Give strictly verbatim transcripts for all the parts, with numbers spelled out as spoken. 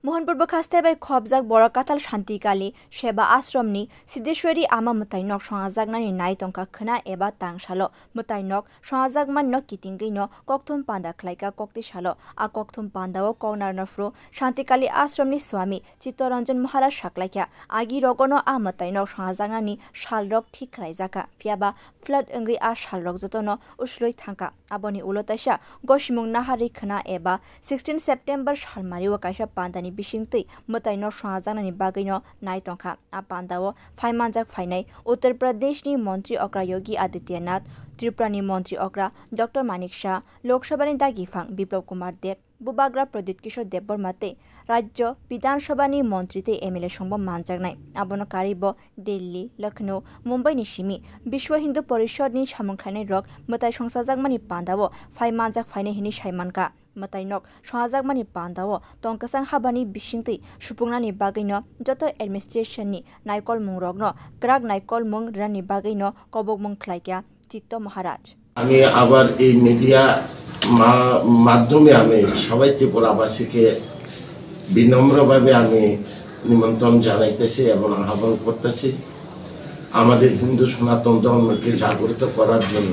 Mohanpur bwkhaste bai khobjak borok katal Shantikali Seba Ashramni Siddheshwari Ama mwtai nok songjaknani nai tongkha khwna eba tangsalo mwtai nok songjakmani no kitingwi no kokthum panda khlaika kokti salo. A kokthum pandao kok narwkna phuru Shantikali Ashramni Swami Chittaranjan Maharaj saklaikha. Agi rogono a mwtai nok songjaknani salrok thik khlaijakha, phiyaba flood wngwi a salrok jotono uslui thangkha. Aboni ulo taisa gosimung naharwi khwna eba sixteen September salmario kaisa pandani bisingtwi mwtai nok songjaknani bagwino nai tongkha. A pandao phai manjak phainai Uttar Pradeshni Montri Okra Yogi Adityanath, Tripurani Montri Okra Doctor Manik Shah, Lok Sabhani dagiphan Biplab Kumar Deb, Bubagra Pradyut Kishore Debbarma tei Rajya Bidhan Sabhani Montri tei M L A songbo manjaknai. Abono karwi bo Delhi, Lucknow, Mumbai ni simi Biswa Hindu Porishad ni samung khlainai rok mwtai songchajakmani pandao phai manjak phainai hinwi sai mankha. Mwtai nok songjakmani pandao tong kwchang habani bisingtwi supungnani bagwino joto administration ni naikolmung rokno kwrak naikolmung rwnani bagwino kobokmung khlaikha Chitto Maharaj. আমি আবার এই মিডিয়া মা-, মাধ্যমে আমি সবাই ত্রিপুরাবাসীকে বিনম্রভাবে আমি নিমন্ত্রণ জানাইতেছি এবং আহ্বান করতেছি আমাদের হিন্দু সনাতন ধর্মকে জাগ্রত করার জন্য,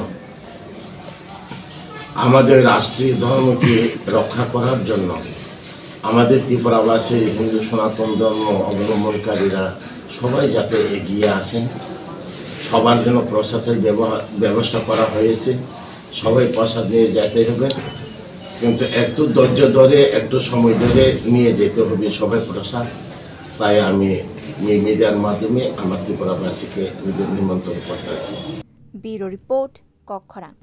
আমাদের রাষ্ট্রীয় ধর্মকে রক্ষা করার জন্য। আমাদের ত্রিপুরাবাসী হিন্দু সনাতন ধর্ম অবলম্বনকারীরা সবাই যাতে এগিয়ে আসেন, সবার জন্য প্রসাদের ব্যবহার, ব্যবস্থা করা হয়েছে। সবাই প্রসাদ নিয়ে যেতে হবে, কিন্তু একটু ধৈর্য ধরে, একটু সময় ধরে নিয়ে যেতে হবে সবাই প্রসাদ। তাই আমি মি-, মিডিয়ার মাধ্যমে আমার ত্রিপুরাবাসীকে নিমন্ত্রণ করতেছি। Bureau report, Kokkhorang.